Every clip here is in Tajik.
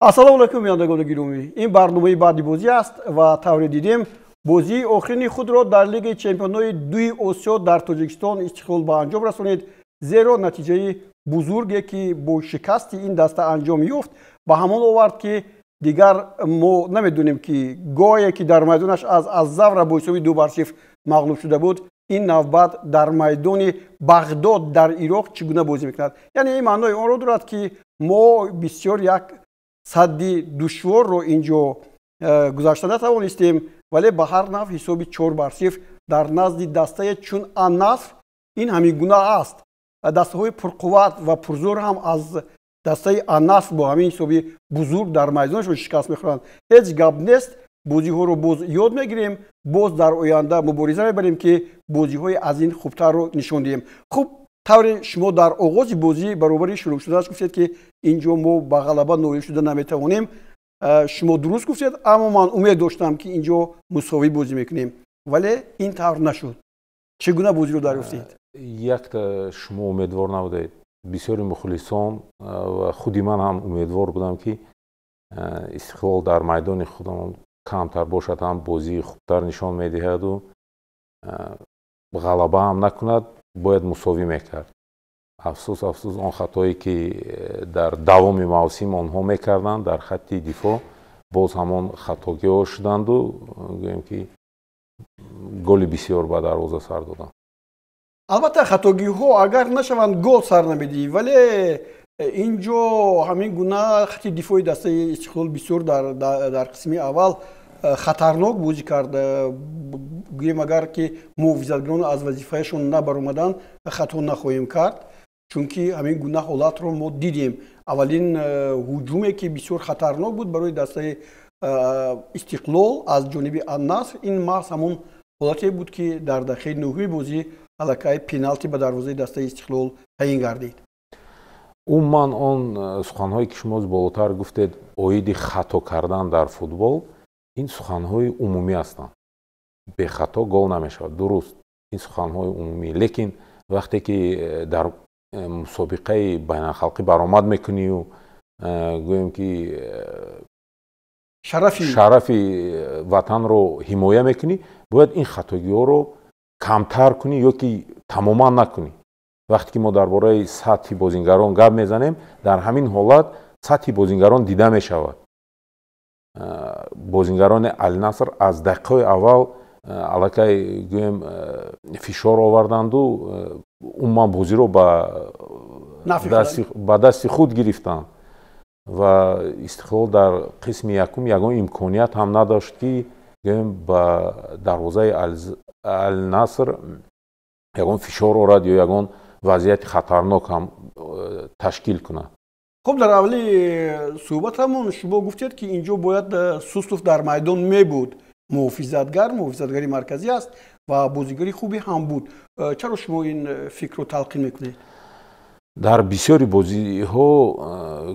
Ассалому алайкум, бинандагони гиромӣ. Ин барномаи баъди бозӣ аст ва тавре дидем, бозии охирини худро дар Лигаи чемпионҳои дуи Осиё дар Тоҷикистон Истиқлол ба анҷом расонид, зеро натиҷаи бузурге, ки бо шикасти ин даста анҷом ёфт, ба ҳамон овард, ки дигар мо намедонем, ки гоҳе ки дар майдонаш аз Аззавра бо ҳисоби 2-0 мағлуб шуда буд, ин навбат дар майдони Бағдод дар Ироқ чӣ гуна бозӣ мекунад. Яъне ин маънои онро дорад, ки мо бисёр як садди душворро инҷо гузашта натавонистем, вале ба ҳар нав ҳисоби 4-0 дар назди дастае чун Аннаср ин ҳамин гуна аст. Дастаҳои пурқувват ва пурзӯр ҳам аз дастаи Аннаср бо ҳамин ҳисоби бузург дар майдонашон шикаст мехӯранд. Ҳеҷ гап нест, бозиҳоро боз ёд мегирем, боз дар оянда мубориза мебарем, ки бозиҳои аз ин хубтарро нишон диҳем. Хуб, тавре шумо дар оғози бозӣ баробари шурӯъ шудааш гуфтед, ки инҷо мо ба ғалаба ноил шуда наметавонем, шумо дуруст гуфтед, аммо ман умед доштам, ки инҷо мусовӣ бозӣ мекунем, вале ин тавр нашуд. Чӣ гуна бозиро дарёфтед? Якта шумо умедвор набудед, бисёри мухлисон ва худи ман ҳам умедвор будам, ки Истиқлол дар майдони худамон камтар бошад ҳам бозии хубтар нишон медиҳаду ғалаба ҳам накунад, бояд мусовӣ мекард. Афсӯс, афсӯс, он хатое, ки дар давоми мавсим онҳо мекарданд дар хатти дифоъ, боз ҳамон хатогиҳо шуданду гӯем, ки голи бисёр ба дарвоза сар доданд. Албатта, хатогиҳо агар нашаванд, гол сар намедиҳӣ, вале инҷо ҳамин гуна хати дифои дастаи Истиқлол бисёр дар қисми аввал хатарнок бозӣ кард. Гӯем, агар ки муҳофизатгарон аз вазифаашон набаромаданд, хато нахоҳем кард, чунки ҳамин гуна ҳолатро мо дидем. Аввалин ҳуҷуме, ки бисёр хатарнок буд барои дастаи Истиқлол аз ҷониби Аннаср, ин маҳз ҳамон ҳолате буд, ки дар дақиқаи нӯҳуми бозӣ аллакай пеналти ба дарвозаи дастаи Истиқлол таъин гардид. Умуман, он суханҳое, ки шумо болотар гуфтед оиди хато кардан дар футбол, ин суханҳои умумӣ ҳастанд. Бехато гол намешавад, дуруст, ин суханҳои умумӣ, лекин вақте ки дар мусобиқаи байналхалқӣ баромад мекунию, гӯем ки шарафи ватанро ҳимоя мекунӣ, бояд ин хатогиҳоро камтар кунӣ ё ки тамоман накунӣ. Вақте ки мо дар бораи сатҳи бозингарон гап мезанем, дар ҳамин ҳолат сатҳи бозингарон дида мешавад. Бозингарони Алнаср аз дақиқаи аввал аллакай, гӯем, фишор оварданду умуман бозиро ба дасти худ гирифтанд ва Истиқлол дар қисми якум ягон имконият ҳам надошт, ки, гӯем, ба дарвозаи Алнаср ягон фишор орад ё ягон вазъияти хатарнок ҳам ташкил кунад. Хуб, дар аввали суҳбатамон шумо гуфтед, ки инҷо бояд Суслов дар майдон мебуд. Муҳофизатгар, муҳофизатгари марказӣ аст ва бозигари хубе ҳам буд. Чаро шумо ин фикрро талқин мекунед? Дар бисёри бозиҳо,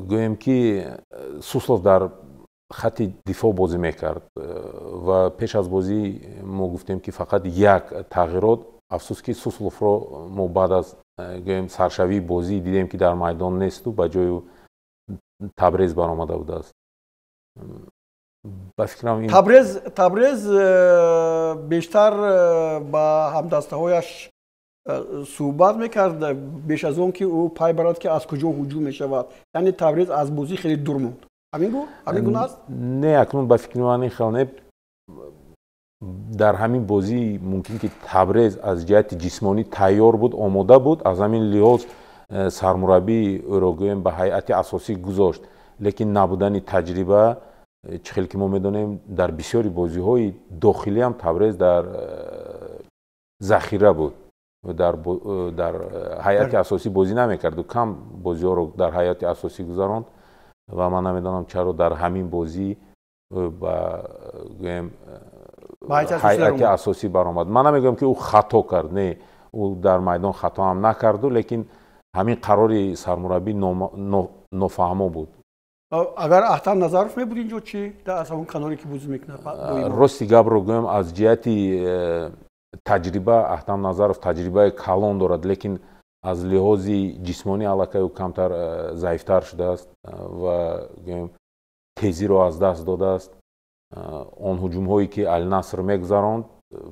гӯем ки, Суслов дар хатти дифоъ бозӣ мекард ва пеш аз бозӣ мо гуфтем, ки фақат як тағйирот. Афсӯс, ки Сусловро мо баъд аз, гӯем, саршавии бозӣ дидем, ки дар майдон несту ба ҷои Табрез баромада будааст. Ба фикрам, Табрез бештар ба ҳамдастаҳояш суҳбат мекард, беш аз он ки ӯ пай барад, ки аз куҷо ҳуҷум мешавад. Яъне Табрез аз бозӣ хеле дур монд. Ҳамин гуна аст? Не, акнун ба фикри ман ин хел не. Дар ҳамин бозӣ мумкин ки Табрез аз ҷиҳати ҷисмонӣ тайёр буд, омода буд, аз ҳамин лиҳоз сармураббӣ ӯро, гӯем, ба ҳайати асосӣ гузошт, лекин набудани таҷриба, чӣ хел ки мо медонем, дар бисёри бозиҳои дохилӣ ҳам Табрез дар захира буд, дар ҳайати асосӣ бозӣ намекарду кам бозиҳоро дар ҳайати асосӣ гузаронд ва ман намедонам, чаро дар ҳамин бозӣ ба, гӯем, ҳайати асосӣ баромад. Ман намегӯям, ки ӯ хато кард, не, ӯ дар майдон хато ҳам накарду, лекин ҳамин қарори сармураббӣ нофаҳмо буд. Агар Аҳтам Назаров мебуд инҷо чӣ, аз ҳамон каноре ки бозӣ мекунад? Рости гапро гӯям, аз ҷиҳати таҷриба Аҳтам Назаров таҷрибаи калон дорад, лекин аз лиҳози ҷисмонӣ аллакай ӯ камтар заифтар шудааст ва, гӯем тезиро аз даст додааст. Он ҳуҷумҳое ки Алнаср мегузаронд,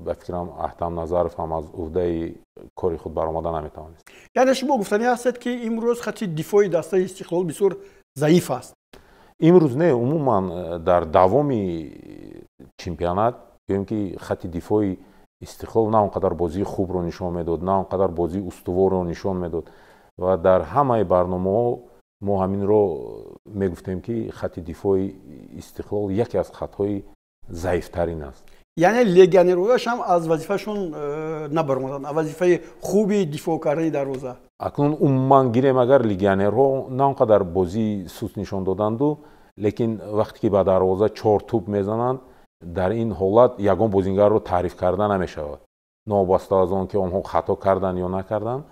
ба фикрам, Аҳтам Назаров ҳам аз уҳдаи кори худ баромада наметавонист. Яъне шумо гуфтанӣ ҳастед, ки имрӯз хати дифои дастаи Истиқлол бисёр заиф аст? Имрӯз не, умуман дар давоми чемпионат гӯем, ки хати дифои Истиқлол на он қадар бозии хубро нишон медод, на он қадар бозии устуворро нишон медод ва дар ҳамаи барномаҳо мо ҳаминро мегуфтем, ки хати дифои Истиқлол яке аз хатҳои заифтарин аст. Яъне легионерҳояш ҳам аз вазифашон набаромаданд, аз вазифаи хуби дифоъ кардани дарвоза. Акнун умуман гирем, агар легионерҳо на он қадар бозии суст нишон доданду, лекин вақте ки ба дарвоза чор тӯб мезананд, дар ин ҳолат ягон бозингарро таъриф карда намешавад. Новобаста аз он ки онҳо хато карданд ё накарданд,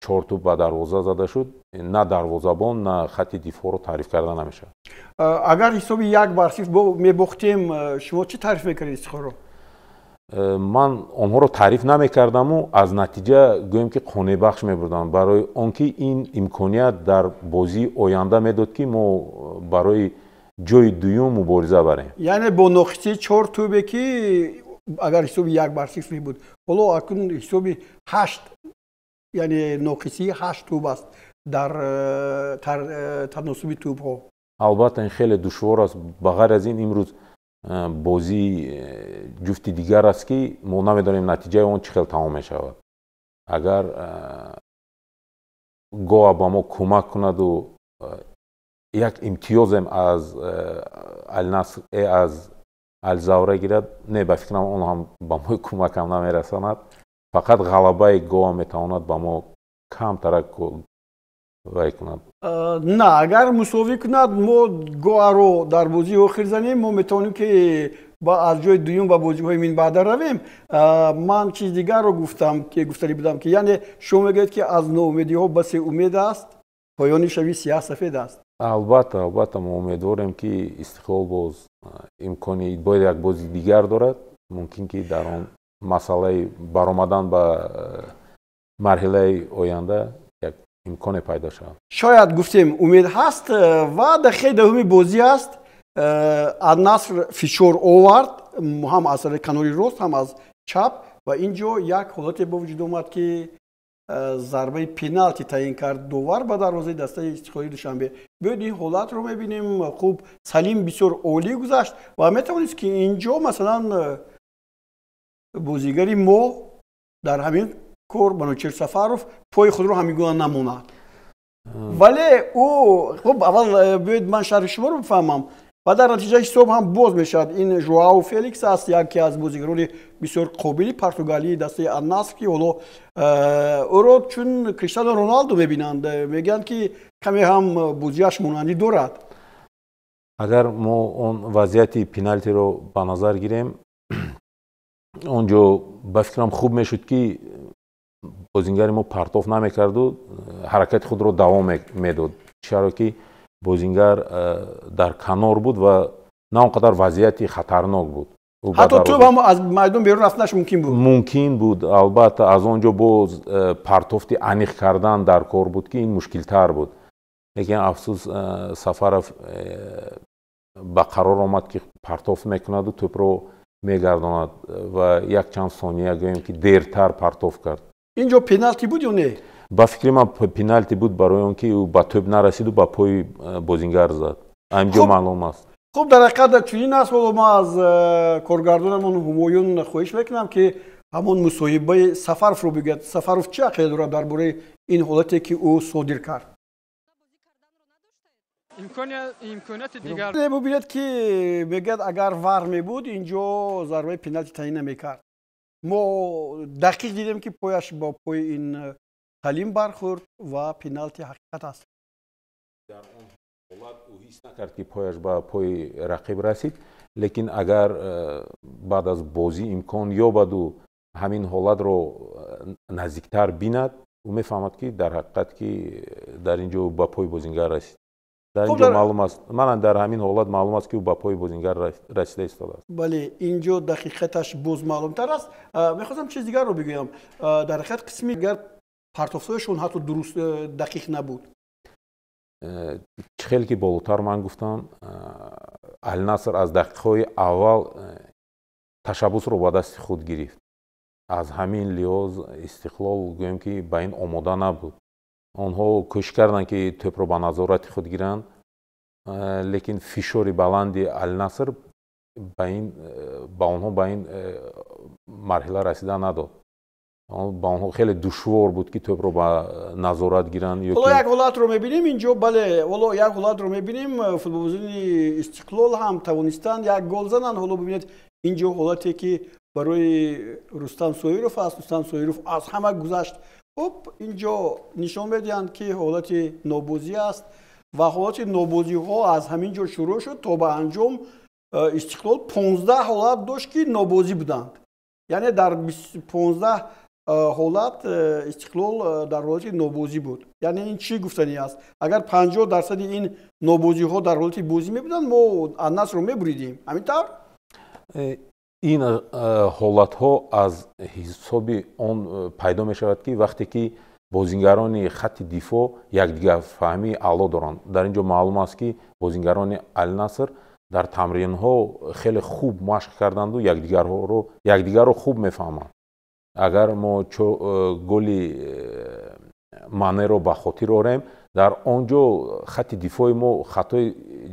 чор тӯб ба дарвоза зада шуд, на дарвозабон, на хати дифоъро таъриф карда намешавад. Агар ҳисоби 1-0 мебохтем, шумо чӣ таъриф мекардед Истиқлолро? Ман онҳоро таъриф намекардаму аз натиҷа, гӯем ки, қонеъбахш мебурдам, барои он ки ин имконият дар бозии оянда медод, ки мо барои ҷои дуюм мубориза барем. Яъне бо ноқисии чор тӯбе, ки агар ҳисоби 1-0 мебуд, ҳоло акнун ҳисоби ҳашт, яъне ноқисии ҳашт тӯб аст дар таносуби тӯбҳо. Албатта, ин хеле душвор аст. Ба ғайр аз ин, имрӯз бозии ҷуфти дигар аст, ки мо намедонем, натиҷаи он чӣ хел тамом мешавад. Агар Гоа ба мо кӯмак кунаду як имтиёзем аз Алнаср, аз Алзавра гирад, не, ба фикрам, он ҳам ба мо кӯмакам намерасонад. Фақат ғалабаи Гоа метавонад ба мо камтарак вай кунад. На, агар мусовӣ кунад, мо Гоаро дар бозии охир занем, мо метавонем, ки аз ҷои дуюм ба бозиҳои минбаъда равем. Ман чиз дигарро гуфтам, ки гуфтанӣ будам, ки яъне шумо мегӯед, ки аз ноумедиҳо басе умед аст, поёни шави сиёҳ сафед аст. Албатта, албатта, мо умедворем, ки Истиқлол боз имкони бояд як бози дигар дорад, мумкин ки дар он масъалаи баромадан ба марҳилаи оянда як имконе пайдо шавад. Шояд, гуфтем, умед ҳаст ва дақиқаи 10-уми бозӣ аст. Аннаср фишор овард ҳам аз канори рост, ҳам аз чап ва ин ҷо як ҳолате ба вуҷуд омад, ки зарбаи пеналти таъин кард довар ба дарвозаи дастаи Истиқлоли Душанбе. Биёед, ин ҳолатро мебинем. Хуб, Салим бисёр олӣ гузашт ва метавонист, ки ин ҷо, масалан, бозигари мо дар ҳамин кор, Манучер Сафаров, пои худро ҳамин гуна намонад, вале ӯ, хуб, аввал биёед, ман шарҳи шуморо бифаҳмам ва дар натиҷа ҳисоб ҳам боз мешавад. Ин Жоау Феликс аст, яке аз бозигарони бисёр қобили португалии дастаи Аннаср, ки ҳоло ӯро чун Криштиану Роналду мебинанд, мегӯянд, ки каме ҳам бозиаш монандӣ дорад. Агар мо он вазъияти пеналтиро ба назар гирем, он ҷо, ба фикрам, хуб мешуд, ки бозингари мо партоф намекарду ҳаракати худро давом медод, чаро ки бозингар дар канор буд ва на он қадар вазъияти хатарнок буд. Ҳатто тӯб ҳам аз майдон берун рафтанаш мумкин буд. Мумкин буд, албатта. Аз он ҷо боз партофти аниқ кардан дар кор буд, ки ин мушкилтар буд, лекин афсӯс, Сафаров ба қарор омад, ки партофт мекунаду тӯбро мегардонад ва якчанд сония, гӯем ки, дертар партоф кард. Ин ҷо пеналти буд ё не? Ба фикри ман, пеналти буд, барои он ки ӯ ба тӯб нарасиду ба пои бозингар зад. Ҳамин маълум аст. Хуб, дар ҳақиқат чунин аст. Ҳоло ман аз коргардонамон Ҳумоюн хоҳиш мекунам, ки ҳамон мусоҳибаи Сафаровро бигӯяд. Сафаров чӣ ақида дорад дар бораи ин ҳолате, ки ӯ содир кард? Имконияти дигар. Бубинед, ки мегӯяд, агар ВАР мебуд, ин ҷо зарбаи пеналти таъин намекард. Мо дақиқ дидем, ки пояш бо пои ин Салим бархӯрд ва пеналти ҳақиқат аст. Дар он ҳолат ӯ ҳис накард, ки пояш ба пои рақиб расид, лекин агар баъд аз бозӣ имкон ёбаду ҳамин ҳолатро наздиктар бинад, ӯ мефаҳмад, ки дар ҳақиқат ки дар ин ҷо ба пои бозингар расид. Дар ин ҷо маълум аст, мана дар ҳамин ҳолат маълум аст, ки ӯ ба пои бозингар расида истодааст. Бале, ин ҷо дақиқаташ боз маълумтар аст. Мехостам чиз дигарро бигӯям. Дар ҳақиқат, қисми дигар партофтҳояшон ҳатто дуруст, дақиқ набуд. Чӣ хеле ки болотар ман гуфтам, Алнаср аз дақиқаҳои аввал ташаббусро ба дасти худ гирифт. Аз ҳамин лиҳоз Истиқлол, гӯем ки, ба ин омода набуд. Онҳо кӯшиш карданд, ки тӯпро ба назорати худ гиранд, лекин фишори баланди Алнаср ба онҳо ба ин марҳила расида надод. Ба онҳо хеле душвор буд, ки тӯпро ба назорат гиранд. Ҳоло як ҳолатро мебинем инҷо. Бале, ҳоло як ҳолатро мебинем. Футболбозони Истиқлол ҳам тавонистанд як гол зананд. Ҳоло бибинед, инҷо ҳолате ки барои Рустам Соиров аст. Рустам Соиров аз ҳама гузашт. Хуб, инҷо нишон медиҳанд, ки ҳолати нобозӣ аст ва ҳолати нобозиҳо аз ҳамин ҷо шурӯъ шуд то ба анҷом. Истиқлол 15 ҳолат дошт, ки нобозӣ буданд, яъне дар 15 ҳолат Истиқлол дар ҳолати нобозӣ буд. Яъне ин чӣ гуфтанӣ аст? Агар 50% ин нобозиҳо дар ҳолати бозӣ мебуданд, мо Аннасрро мебуридем, ҳамин тавр? Ин ҳолатҳо аз ҳисоби он пайдо мешавад, ки вақте ки бозингарони хатти дифоъ якдигарфаҳмии аъло доранд. Дар ин ҷо маълум аст, ки бозингарони Алнаср дар тамринҳо хеле хуб машқ карданду якдигарро хуб мефаҳманд. Агар мо голи Манеро ба хотир орем, дар он ҷо хатти дифои мо хатои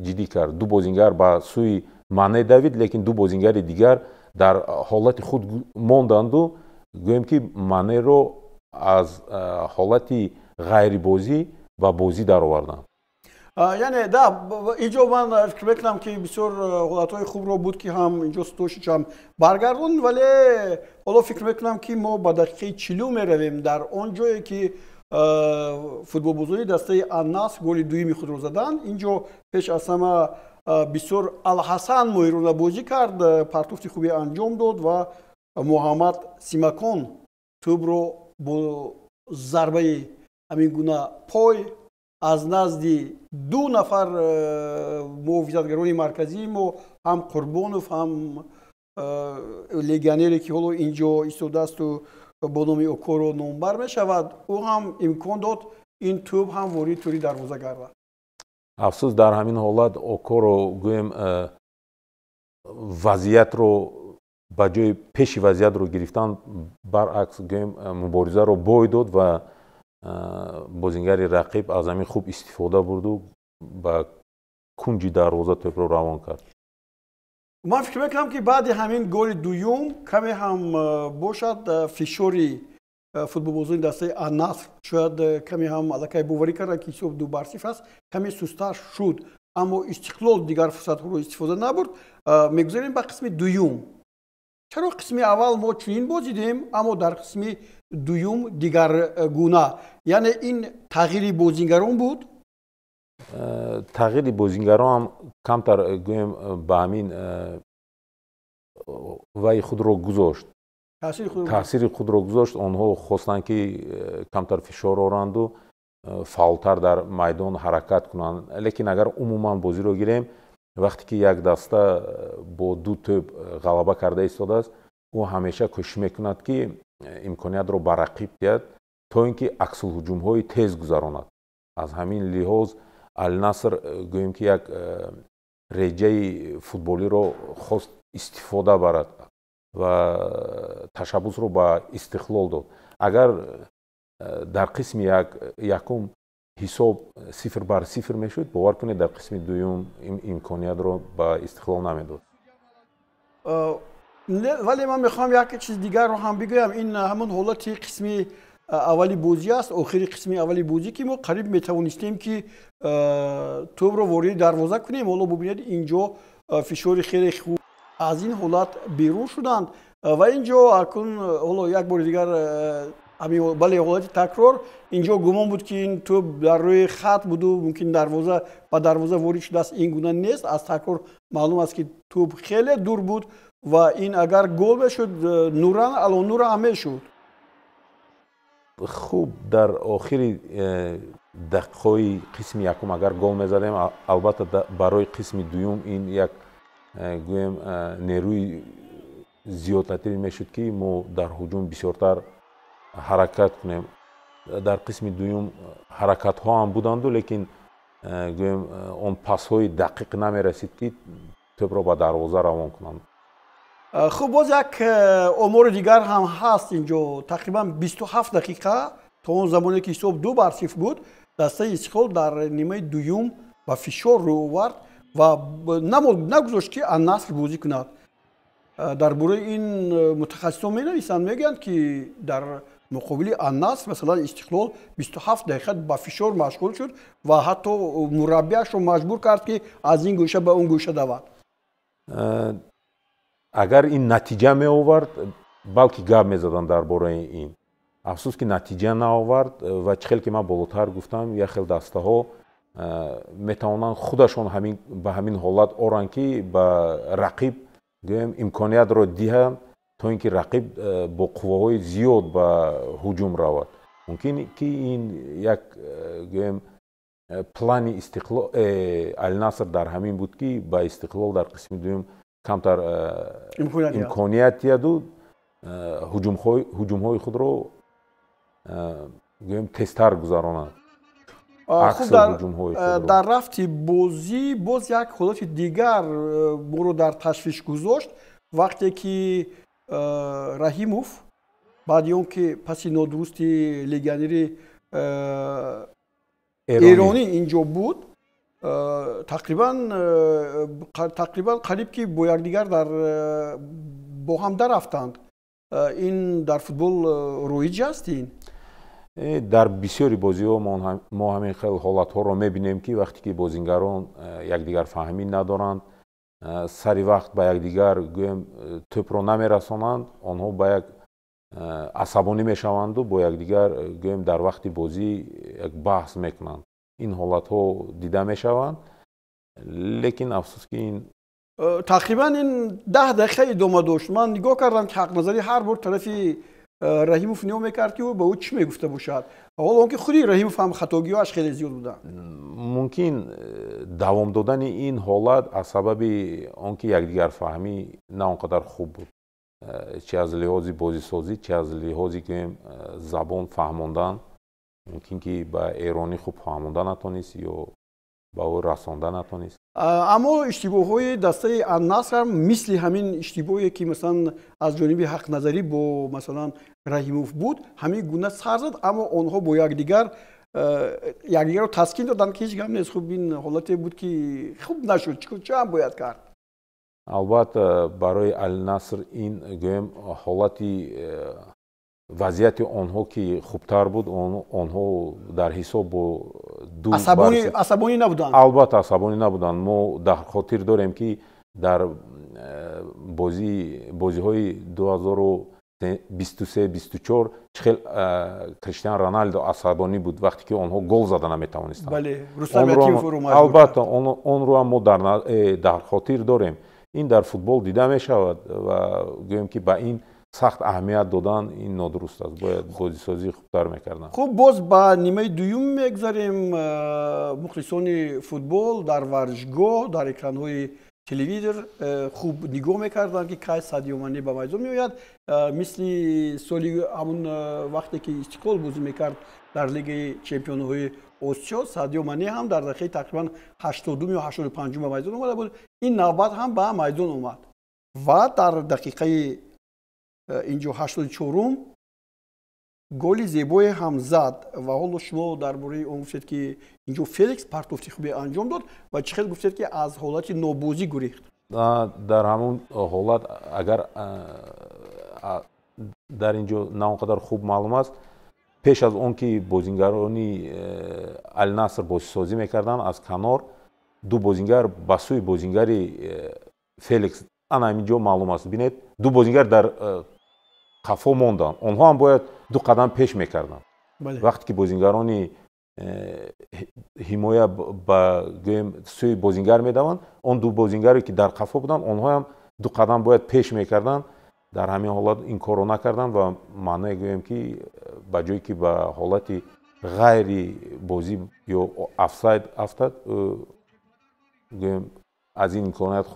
ҷиддӣ кард. Ду бозингар ба сӯи Мане давид, лекин ду бозингари дигар дар ҳолати худ монданду, гӯем ки, Манеро аз ҳолати ғайрибозӣ ба бозӣ дароварданд. Яъне да, инҷо ман фикр мекунам, ки бисёр ҳолатҳои хубро буд, ки ҳам инҷо Стошич ҳам баргардонд, вале ҳоло фикр мекунам, ки мо ба дақиқаи 40 меравем, дар он ҷое ки футболбозони дастаи Аннаср голи дуюми худро заданд. Инҷо пеш аз ҳама бисёр Алҳасан моҳирона бозӣ кард, партофти хубе анҷом дод ва Муҳаммад Симакон тӯбро бо зарбаи ҳамин гуна пой аз назди ду нафар муҳофизатгарони марказии мо, ҳам Қурбонов, ҳам легионере, ки ҳоло инҷо истодаасту бо номи Окоро номбар мешавад, ӯ ҳам имкон дод, ин тӯб ҳам ворид тӯри дарвоза гардад. Афсӯс, дар ҳамин ҳолат Окоро, гӯем, вазъиятро ба ҷои пеши вазъиятро гирифтан, баръакс, гӯем, муборизаро бой дод ва бозингари рақиб аз ҳамин хуб истифода бурду ба кунҷи дарвоза тӯпро равон кард. Ман фикр мекунам, ки баъди ҳамин голи дуюм каме ҳам бошад, фишори футболбозони дастаи Аннаср шояд каме ҳам аллакай боварӣ карданд, ки ҳисоб 2-0 аст, каме сусттар шуд, аммо Истиқлол дигар фурсатҳоро истифода набурд. Мегузарем ба қисми дуюм. Чаро қисми аввал мо чунин бозидем, аммо дар қисми дуюм дигаргуна? Яъне ин тағйири бозингарон буд? Тағйири бозингарон ҳам камтар, гӯем, ба ҳамин вай худро гузошт, таъсири худро гузошт. Онҳо хостанд, ки камтар фишор оранду фаъолтар дар майдон ҳаракат кунанд. Лекин агар умуман бозиро гирем, вақте ки як даста бо ду тӯб ғалаба карда истодааст, ӯ ҳамеша кӯшиш мекунад, ки имкониятро ба рақиб диҳад, то ин ки аксулҳуҷумҳои тез гузаронад. Аз ҳамин лиҳоз Алнаср, гӯем ки, як реҷаи футболиро хост истифода барад ва ташаббусро ба Истиқлол дод. Агар дар қисми якум ҳисоб 0-0 мешуд, бовар кунед, дар қисми дуюм имкониятро ба Истиқлол намедод. Вале ман мехоҳам як чиз дигарро ҳам бигӯям. Ин ҳамон ҳолати қисми аввали бозӣ аст, охири қисми аввали бозӣ, ки мо қариб метавонистем, ки тӯбро вориди дарвоза кунем. Ҳоло бубинед, инҷо фишори хеле хуб, аз ин ҳолат берун шуданд ва инҷо акнун ҳоло як бори дигар, бале, ҳолати такрор. Инҷо гумон буд, ки ин тӯб дар рӯи хат буду мумкин дарвоза ба дарвоза ворид шудааст. Ин гуна нест. Аз такрор маълум аст, ки тӯб хеле дур буд ва ин агар гол мешуд, нуран алонура ҳам мешуд. Хуб, дар охири дақиқаҳои қисми якум агар гол мезадем, албатта, барои қисми дуюм ин як, гӯем, нерӯи зиёдатаре мешуд, ки мо дар ҳуҷум бисёртар ҳаракат кунем. Дар қисми дуюм ҳаракатҳо ҳам буданду, лекин гӯем он пасҳои дақиқ намерасид, ки тӯбро ба дарвоза равон кунанд. Хуб, боз як омори дигар ҳам ҳаст инҷо. Тақрибан 27 дақиқа то он замоне ки ҳисоб 2-0 буд, дастаи Истиқлол дар нимаи дуюм ба фишор рӯ овард ва нагузошт, ки Аннаср бозӣ кунад. Дар бораи ин мутахассисон менависанд, мегӯянд, ки дар муқобили Аннаср, масалан, Истиқлол 27 дақиқа ба фишор машғул шуд ва ҳатто мураббиашро маҷбур кард, ки аз ин гӯша ба он гӯша давад. Агар ин натиҷа меовард, балки гап мезаданд дар бораи ин. Афсӯс, ки натиҷа наовард ва чӣ хел ки ман болотар гуфтам, як хел дастаҳо метавонанд худашон ба ҳамин ҳолат оранд, ки ба рақиб, гӯем, имкониятро диҳанд, то ин ки рақиб бо қувваҳои зиёд ба ҳуҷум равад. Мумкин ки ин як, гӯем, плани Алнаср дар ҳамин буд, ки ба Истиқлол дар қисми дуюм камтар имконият диҳаду ҳуҷумҳои худро, гӯем, тезтар гузаронад. Хуб, дар рафти бозӣ боз як ҳолати дигар моро дар ташвиш гузошт, вақте ки Раҳимов баъди он ки паси нодурусти легионери эронӣ инҷо буд, тақрибан қариб ки бо якдигар дар бо ҳам дарафтанд. Ин дар футбол роиҷ аст ин? Дар бисёри бозиҳо мо ҳамин хел ҳолатҳоро мебинем, ки вақте ки бозингарон якдигарфаҳмӣ надоранд, сари вақт ба якдигар, гӯем, тӯбро намерасонанд, онҳо ба як асабонӣ мешаванду бо якдигар, гӯем, дар вақти бозӣ як баҳс мекунанд. Ин ҳолатҳо дида мешаванд, лекин афсӯс, ки ин Тақрибан ин 10 дақиқа идома дошт. Ман нигоҳ кардам, ки Ҳақназарӣ ҳар бор тарафи Раҳимов нигоҳ мекард, ки ӯ ба ӯ чӣ мегуфта бошад, ҳоло он ки худи Раҳимов ҳам хатогиҳоаш хеле зиёд буданд. Мумкин давом додани ин ҳолат аз сабаби он ки якдигарфаҳмӣ на он қадар хуб буд, чи аз лиҳози бозисозӣ, чи аз лиҳози, гӯем, забон фаҳмондан. Мумкин ки ба эронӣ хуб фаҳмонда натонист ё ба ӯ расонда натонист. Аммо иштибоҳҳои дастаи Аннаср ҳам мисли ҳамин иштибоҳе, ки масалан аз ҷониби Ҳақназарӣ бо, масалан, Раҳимов буд, ҳамин гуна сар зад, аммо онҳо бо якдигар якдигарро таскин доданд, ки ҳеҷ гап нест. Хуб, ин ҳолате буд, ки хуб нашуд, чӣ ҳам бояд кард? Албатта, барои Алнаср ин, гӯем, ҳолати вазъияти онҳо ки хубтар буд, онҳо дар ҳисоб бо ду асабонӣ набуданд. Албатта, асабонӣ набуданд. Мо дар хотир дорем, ки дар бозиҳои 2023-24 чӣ хел Криштиан Роналдо асабонӣ буд, вақте ки онҳо гол зада наметавонистанд. Албатта, онро ҳам мо дар хотир дорем. Ин дар футбол дида мешавад ва гӯем, ки ба ин сахт аҳамият додан ин нодуруст аст, бояд бозисозии хубтар мекарданд. Хуб, боз ба нимаи дуюм мегузарем. Мухлисони футбол дар варзишгоҳ, дар экранҳои телевизор хуб нигоҳ мекарданд, ки кай Садио Мане ба майдон меояд. Мисли соли ҳамун вақте ки Истиқлол бозӣ мекард дар Лигаи чемпионҳои Осиё, Садио Мане ҳам дар дақиқаи тақрибан 80-ум ё 85-ум ба майдон омада буд. Ин навбат ҳам ба майдон омад ва дар дақиқаи инҷо 84-ум голи зебое ҳам зад. Ва ҳоло шумо дар бораи он гуфтед, ки инҷо Феликс партофти хубе анҷом дод ва чӣ хел гуфтед, ки аз ҳолати нобозӣ гурехт. Дар ҳамон ҳолат, агар дар ин ҷо на он қадар хуб маълум аст, пеш аз он ки бозингарони Алнаср бозисозӣ мекарданд, аз канор ду бозингар ба сӯи бозингари Феликс, ана ҳамин ҷо маълум аст, бинед, ду бозингар дар қафо монданд, онҳо ҳам бояд ду қадам пеш мекарданд. Вақте ки бозингарони ҳимоя ба, гӯем, сӯи бозингар медаванд, он ду бозингаре, ки дар қафо буданд, онҳоам ду қадам бояд пеш мекарданд. Дар ҳамин ҳолат ин корро накарданд ва маъное, гӯем, ки ба ҷое ки ба ҳолати ғайри бозӣ ё офсайд афтад, гӯем, аз ин имконият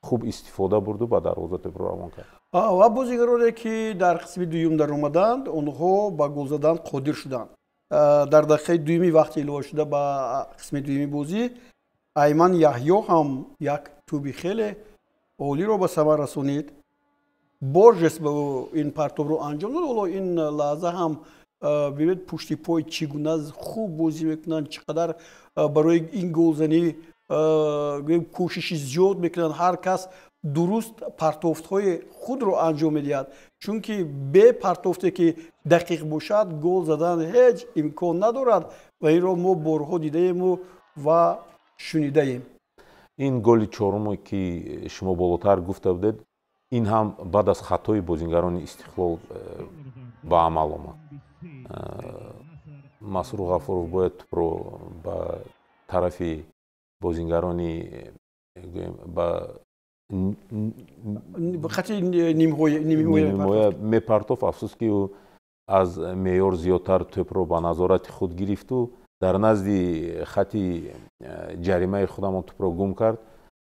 хуб истифода бурду ба дарвоза тӯбро равон кард. Ва бозигароне, ки дар қисми дуюм даромаданд, онҳо ба гол задан қодир шуданд. Дар дақиқаи дуюми вақти илова шуда ба қисми дуюми бозӣ Айман Яҳё ҳам як тӯби хеле олиро ба самар расонид. Боржес ба ин партобро анҷом дод. Ҳоло ин лаҳза ҳам бибинед, пушти пой чӣ гуна хуб бозӣ мекунанд, чӣ қадар барои ин голзанӣ кӯшиши зиёд мекунанд. Ҳар кас дуруст партофтҳои худро анҷом медиҳад, чунки бе партофте ки дақиқ бошад, гол задан ҳеҷ имкон надорад ва инро мо борҳо дидаему ва шунидаем. Ин голи чоруме, ки шумо болотар гуфта будед, ин ҳам баъд аз хатои бозингарони Истиқлол ба амал омад. Масрур Ғафуров бояд тӯпро ба тарафи бозингарони, ба хати нимҳоя мепартофт. Афсӯс, ки ӯ аз меъёр зиёдтар тӯпро ба назорати худ гирифту дар назди хати ҷаримаи худамон тӯпро гум кард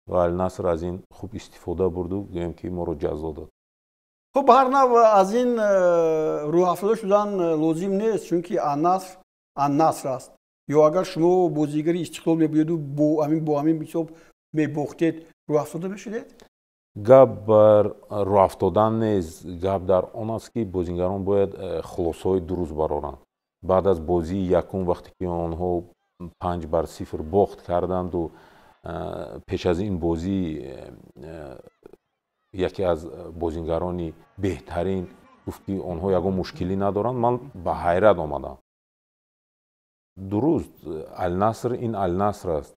ва Алнаср аз ин хуб истифода бурду, гӯем ки моро ҷазо дод. Хуб, ба ҳар нав аз ин рӯҳафтода шудан лозим нест, чунки Аннаср Аннаср аст. Ё агар шумо бозигари Истиқлол мебуеду бо ҳамин ҳисоб мебохтед, рӯҳафтода мешудед? Гап бар рӯҳафтодан нест, гап дар он аст, ки бозингарон бояд хулосаҳои дуруст бароранд. Баъд аз бозии якум, вақте ки онҳо 5-0 бохт карданду, пеш аз ин бозӣ яке аз бозингарони беҳтарин гуфт, ки онҳо ягон мушкилӣ надоранд, ман ба ҳайрат омадам. Дуруст, Алнаср ин Алнаср аст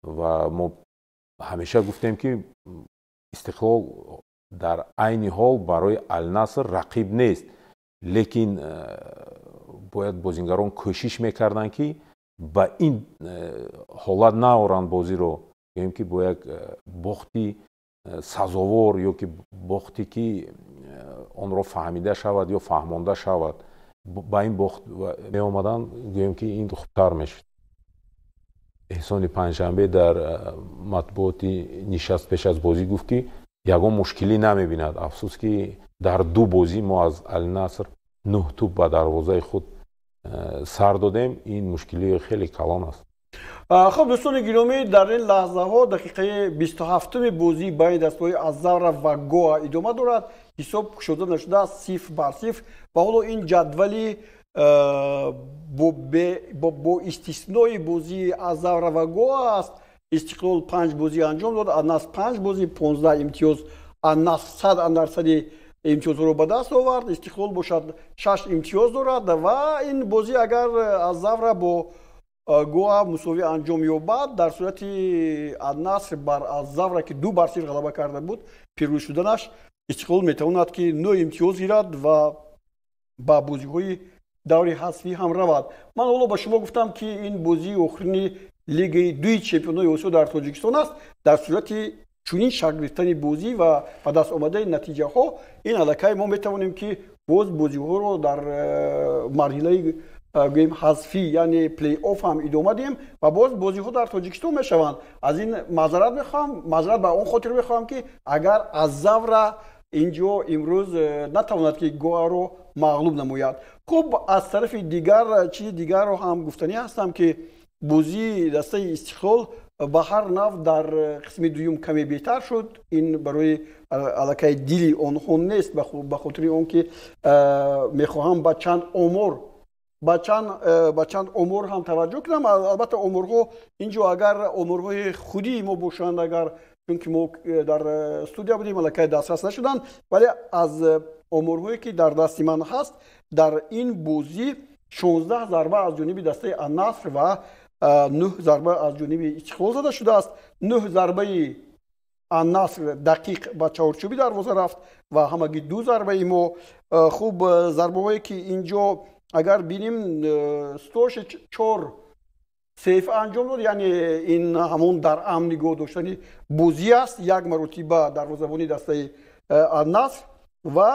ва мо ҳамеша гуфтем, ки Истиқлол дар айни ҳол барои Алнаср рақиб нест, лекин бояд бозингарон кӯшиш мекарданд, ки ба ин ҳолат наоранд бозиро, гӯем ки бо як бохти сазовор ё ки бохте, ки онро фаҳмида шавад ё фаҳмонда шавад, ба ин бохт меомаданд, гӯем ки ин хубтар мешуд. Эҳсони Панҷшанбе дар матбуоти нишаст пеш аз бозӣ гуфт, ки ягон мушкилӣ намебинад. Афсӯс, ки дар ду бозӣ мо аз Алнаср нӯҳ тӯб ба дарвозаи худ сар додем. Ин мушкилии хеле калон аст. Хуб, дӯстони гиромӣ, дар ин лаҳзаҳо дақиқаи 27-уми бозии байни дастгоҳи Аззавра ва Гоа идома дорад. Ҳисоб кушода нашудааст, 0-0. Ва ҳоло ин ҷадвали бо истиснои бозии Аззавра ва Гоа аст. Истиқлол панҷ бозӣ анҷом дод, Аннаср панҷ бозӣ, 15 имтиёз. Аннаср 100 дарсади имтиёзҳоро ба даст овард, Истиқлол бошад, шаш имтиёз дорад. Ва ин бозӣ, агар Аззавра бо Гоа мусовӣ анҷом ёбад, дар сурати Аннаср бар Аззавра, ки 2-0 ғалаба карда буд, пирӯз шуданаш, Истиқлол метавонад, ки нӯ имтиёз гирад ва ба бозиҳои даври ҳазфӣ ҳам равад. Ман ҳоло ба шумо гуфтам, ки ин бозии охирини лигаи дуи чемпионои Осиё дар Тоҷикистон аст. Дар сурати чунин шакл гирифтани бозӣ ва ба даст омадани натиҷаҳо, ин аллакай мо метавонем, ки боз бозиҳоро дар марҳилаи, гӯем, ҳазфӣ, яъне плей-офф ҳам идома диҳем ва боз бозиҳо дар Тоҷикистон мешаванд. Аз ин маъзарат мехоҳам, маъзарат ба он хотир мехоҳам, ки агар Аззавра инҷо имрӯз натавонад, ки Гоаро мағлуб намояд. Хуб, аз тарафи дигар чизи дигарро ҳам гуфтанӣ ҳастам, ки бозии дастаи Истиқлол ба ҳар нав дар қисми дуюм каме беҳтар шуд. Ин барои аллакай дили онҳо нест, ба хотири он ки мехоҳам ба чанд омор ҳам таваҷҷӯҳ кунам. Албатта, оморҳо инҷо агар оморҳои худии мо бошанд, агар чунки мо дар студия будем, аллакай дастрас нашуданд, вале аз оморҳое, ки дар дасти ман ҳаст, дар ин бозӣ 16 зарба аз ҷониби дастаи Аннаср ва нӯҳ зарба аз ҷониби Истиқлол зада шудааст. Нӯҳ зарбаи Аннаср дақиқ ба чаҳорчӯби дарвоза рафт ва ҳамагӣ ду зарбаи мо. Хуб, зарбаҳое, ки инҷо агар бинем, Стошич чор сейф анҷом дод, яъне ин ҳамон дар амн нигоҳ доштани бозӣ аст, як маротиба дарвозабони дастаи Аннаср. Ва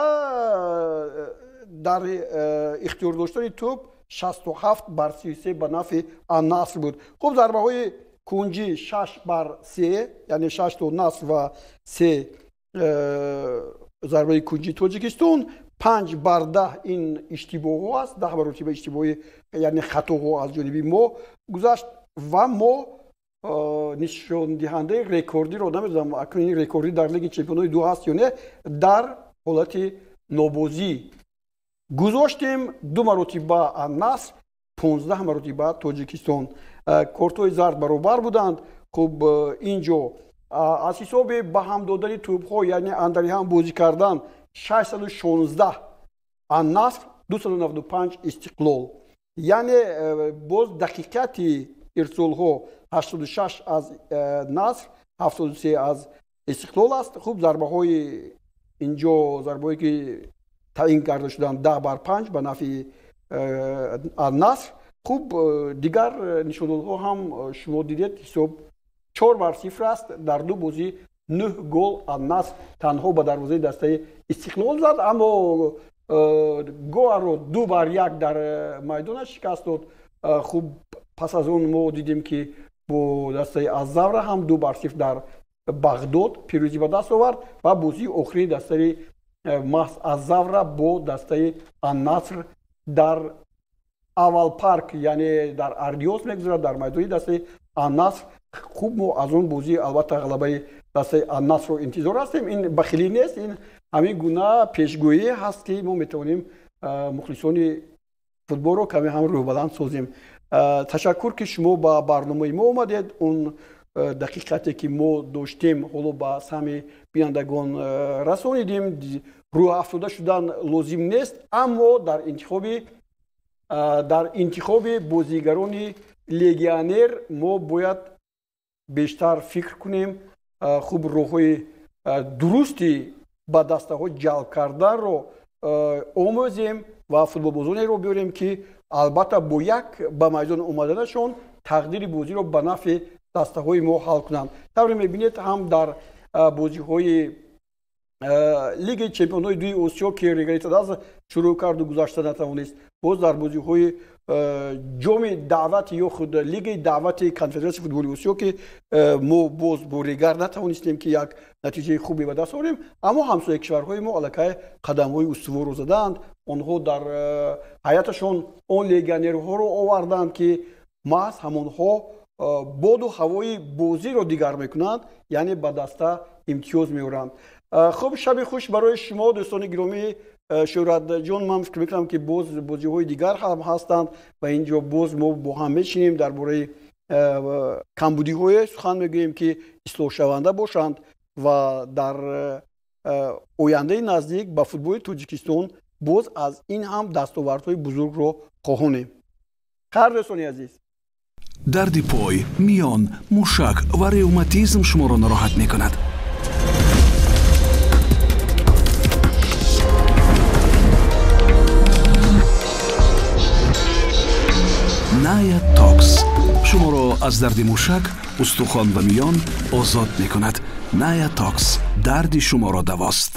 дар ихтиёр доштани тӯб 67-33 ба нафъи Аннаср буд. Хуб, зарбаҳои кунҷӣ 6-3, яъне шаш то Наср ва се зарбаи кунҷи Тоҷикистон. 5 бар 10 ин иштибоҳҳо аст, 10 маротиба иштибоҳи, яъне хатоҳо аз ҷониби мо гузашт ва мо нишондиҳандаи рекордиро намедонам, акнун ин рекордӣ дар Лиги Чемпионҳои ду ҳаст ё не, дар ҳолати нобозӣ гузоштем. 2 маротиба Ан-Наср, 15 маротиба Тоҷикистон. Кортҳои зард баробар буданд. Хуб, ин ҷо аз ҳисоби ба ҳам додани тӯбҳо, яъне андари ҳам бозӣ кардан, 616 Ан-Наср, 295 Истиқлол. Яъне боз дақиқати ирсолҳо 86 аз Наср, 73 аз Истиқлол аст. Хуб, зарбаҳои инҷо, зарбаҳое ки таъин карда шуданд, 10 бар 5 ба нафъи Ан-Наср. Хуб, дигар нишондодҳо ҳам шумо дидед, ҳисоб 4 бар 0 аст. Дар ду бозӣ 9 гол Ан-Наср танҳо ба дарвозаи дастаи Истиқлол зад, аммо Гоаро 2 бар 1 дар майдонаш шикаст дод. Хуб, пас аз он мо дидем, ки бо дастаи Аззавра ҳам 2 бар 0 дар Бағдод пирӯзӣ ба даст овард ва бозии охирини дастаи маҳз Аззавра бо дастаи Ан-Наср дар аввал парк, яъне дар Ардиёс мегузарад, дар майдони дастаи Ан-Наср. Хуб, мо аз он бозӣ албатта ғалабаи дастаи Ан-Насрро интизор ҳастем. Ин бахилӣ нест, ин ҳамин гуна пешгӯӣ ҳаст, ки мо метавонем мухлисони футболро каме ҳам рӯҳбаланд созем. Ташаккур, ки шумо ба барномаи мо омадед. Он дақиқате ки мо доштем, ҳоло ба саҳми бинандагон расонидем. Рӯҳафтода шудан лозим нест, аммо дар интихоби бозигарони легионер мо бояд бештар фикр кунем. Хуб, роҳҳои дурусти ба дастаҳо ҷалб карданро омӯзем ва футболбозонеро биёрем, ки албатта бо як ба майдон омаданашон тақдири бозиро ба нафъи дастаҳои мо ҳал кунанд. Тавре мебинед, ҳам дар бозиҳои Лигаи Чемпионҳои дуи Осиё, ки Регаритадаз шурӯъ карду гузашта натавонист, боз дар бозиҳои ҷоми даъвати ё худ Лигаи даъвати Конфедератсияи футболи Осиё, ки мо боз бо Регар натавонистем, ки як натиҷаи хубе ба даст орем, аммо ҳамсояи кишварҳои мо аллакай қадамҳои устуворро задаанд. Онҳо дар ҳайаташон он легионерҳоро оварданд, ки маҳз ҳамонҳо боду ҳавои бозиро дигар мекунанд, яъне ба даста имтиёз меоранд. Хуб, шаби хуш барои шумо, дӯстони гиромӣ. Шӯҳратҷон, ман фикр мекунам, ки боз бозиҳои дигар ҳам ҳастанд ва ин ҷо боз мо бо ҳам мешинем, дар бораи камбудиҳое сухан мегӯем, ки ислоҳшаванда бошанд ва дар ояндаи наздик ба футболи Тоҷикистон боз аз ин ҳам дастовардҳои бузургро хоҳонем. Хайр, дӯстони азиз. Дарди пой, миён, мушак ва ревматизм шуморо нороҳат мекунад? Ная Токс шуморо аз дарди мушак, устухон ва миён озод мекунад. Ная Токс дарди шуморо давост.